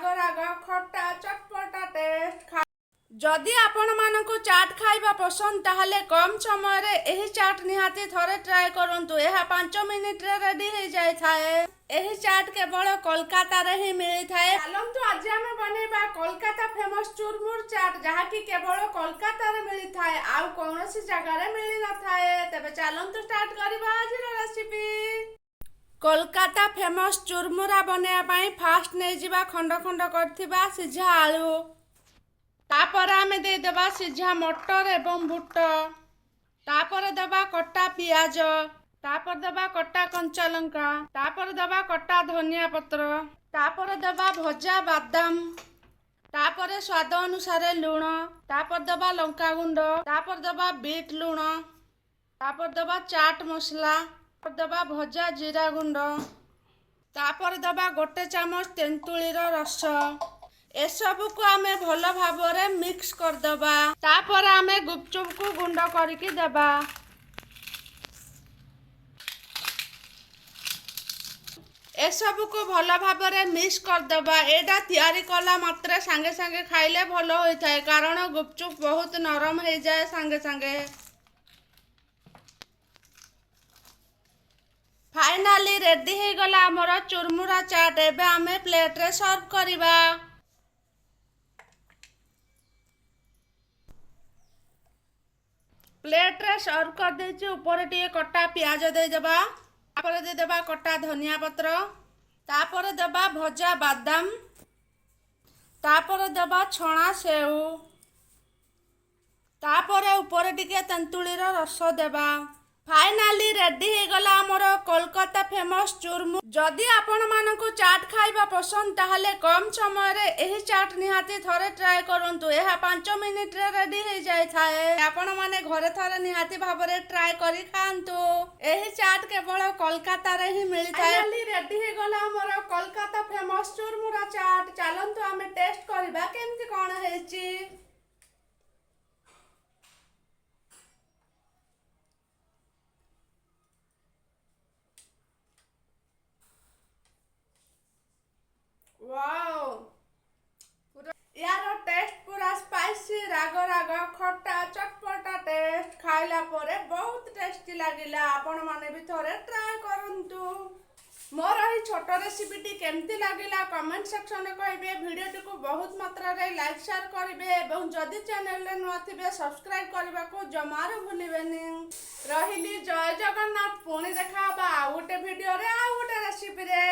ରାଗ ରାଗ, ଖଟା, ଚଟପଟା ଟେଷ୍ଟ। ଯଦି ଆପଣମାନଙ୍କୁ ଚାଟ୍ ଖାଇବା ପସନ୍ଦ, ତାହେଲେ କମ୍ ସମୟରେ ଏହି ଚାଟ୍ ନିହାତି ଥରେ ଟ୍ରାଏ କରନ୍ତୁ। ଏହା 5 ମିନିଟରେ ରେଡି ହେଇଯାଇଥାଏ। ଏହି ଚାଟ୍ କେବଳ କୋଲକାତାରେ ହିଁ ମିଳିଥାଏ। ଚାଲନ୍ତୁ, ଆଜି ଆମେ ବନେଇବା କୋଲକାତା ଫେମସ୍ ଚୁରମୁର ଚାଟ୍, ଯାହାକି କେବଳ କୋଲକାତାରେ ମିଳିଥାଏ, ଆଉ କୌଣସି ଜାଗାରେ ମିଳିନଥାଏ। ତେବେ ଚାଲନ୍ତୁ ଷ୍ଟାର୍ଟ କରିବା ଆଜିର ରେସିପି। କୋଲକାତା ଫେମସ୍ ଚୁରମୁରା ବନେଇବା ପାଇଁ ଫାଷ୍ଟ ନେଇଯିବା ଖଣ୍ଡ ଖଣ୍ଡ କରିଥିବା ସିଝା ଆଳୁ। ତାପରେ ଆମେ ଦେଇଦେବା ସିଝା ମଟର ଏବଂ ବୁଟ। ତାପରେ ଦେବା କଟା ପିଆଜ, ତାପରେ ଦେବା କଟା କଞ୍ଚା ଲଙ୍କା, ତାପରେ ଦେବା କଟା ଧନିଆ ପତ୍ର, ତାପରେ ଦେବା ଭଜା ବାଦାମ, ତାପରେ ସ୍ୱାଦ ଅନୁସାରେ ଲୁଣ, ତାପରେ ଦେବା ଲଙ୍କାଗୁଣ୍ଡ, ତାପରେ ଦେବା ବିଟ୍ ଲୁଣ, ତାପରେ ଦେବା ଚାଟ୍ ମସଲା, ତାପରେ ଦେବା ଭଜା ଜିରା ଗୁଣ୍ଡ, ତାପରେ ଦେବା 1 ଚାମଚ ତେନ୍ତୁଳିର ରସ। ଏସବୁକୁ ଆମେ ଭଲ ଭାବରେ ମିକ୍ସ କରିଦେବା। ତାପରେ ଆମେ ଗୁପଚୁପକୁ ଗୁଣ୍ଡ କରିକି ଦେବା। ଏସବୁକୁ ଭଲ ଭାବରେ ମିକ୍ସ କରିଦେବା। ଏଇଟା ତିଆରି କଲା ମାତ୍ରେ ସାଙ୍ଗେ ସାଙ୍ଗେ ଖାଇଲେ ଭଲ ହୋଇଥାଏ, କାରଣ ଗୁପଚୁପ ବହୁତ ନରମ ହେଇଯାଏ ସାଙ୍ଗେ ସାଙ୍ଗେ। ଫାଇନାଲି ରେଡି ହେଇଗଲା ଆମର ଚୁରମୁରା ଚାଟ୍। ଏବେ ଆମେ ପ୍ଲେଟରେ ସର୍ଭ କରିବା। ପ୍ଲେଟରେ ସର୍ଭ କରିଦେଇଛି। ଉପରେ ଟିକେ କଟା ପିଆଜ ଦେଇଦେବା, ତାପରେ ଦେଇଦେବା କଟା ଧନିଆ ପତ୍ର, ତାପରେ ଦେବା ଭଜା ବାଦାମ, ତାପରେ ଦେବା ଛଣା ସେଉ, ତାପରେ ଉପରେ ଟିକେ ତେନ୍ତୁଳିର ରସ ଦେବା। ଫାଇନାଲି ରେଡି ହେଇଗଲା ଆମର କୋଲକାତା ଫେମସ୍ ଚୁରମୁ। ଯଦି ଆପଣମାନଙ୍କୁ ଚାଟ୍ ଖାଇବା ପସନ୍ଦ, ତାହେଲେ କମ୍ ସମୟରେ ଏହି ଚାଟ୍ ନିହାତି ଥରେ ଟ୍ରାଏ କରନ୍ତୁ। ଏହା 5 ମିନିଟରେ ରେଡି ହେଇଯାଇଥାଏ। ଆପଣମାନେ ଘରେ ଥରେ ନିହାତି ଭାବରେ ଟ୍ରାଏ କରି ଖାଆନ୍ତୁ। ଏହି ଚାଟ୍ କେବଳ କୋଲକାତାରେ ହିଁ ମିଳିଥାଏ। ରେଡି ହେଇଗଲା ଆମର କୋଲକାତା ଫେମସ୍ ଚୁରମୁରା ଚାଟ୍। ଚାଲନ୍ତୁ, ଆମେ ଟେଷ୍ଟ କରିବା କେମିତି କ'ଣ ହେଇଛି। ୱାଓ, ୟାର ଟେଷ୍ଟ ପୁରା ସ୍ପାଇସି, ରାଗ ରାଗ, ଖଟା, ଚଟପଟା ଟେଷ୍ଟ। ଖାଇଲା ପରେ ବହୁତ ଟେଷ୍ଟି ଲାଗିଲା। ଆପଣମାନେ ବି ଥରେ ଟ୍ରାଏ କରନ୍ତୁ। ମୋର ଏହି ଛୋଟ ରେସିପିଟି କେମିତି ଲାଗିଲା, କମେଣ୍ଟ ସେକ୍ସନରେ କହିବେ। ଭିଡ଼ିଓଟିକୁ ବହୁତ ମାତ୍ରାରେ ଲାଇକ୍, ସେୟାର କରିବେ ଏବଂ ଯଦି ଚ୍ୟାନେଲରେ ନୂଆ ଥିବେ, ସବସ୍କ୍ରାଇବ୍ କରିବାକୁ ଜମାରୁ ଭୁଲିବେନି। ରହିଲି, ଜୟ ଜଗନ୍ନାଥ। ପୁଣି ଦେଖା ହବା ଆଉ ଗୋଟେ ଭିଡ଼ିଓରେ, ଆଉ ଗୋଟେ ରେସିପିରେ।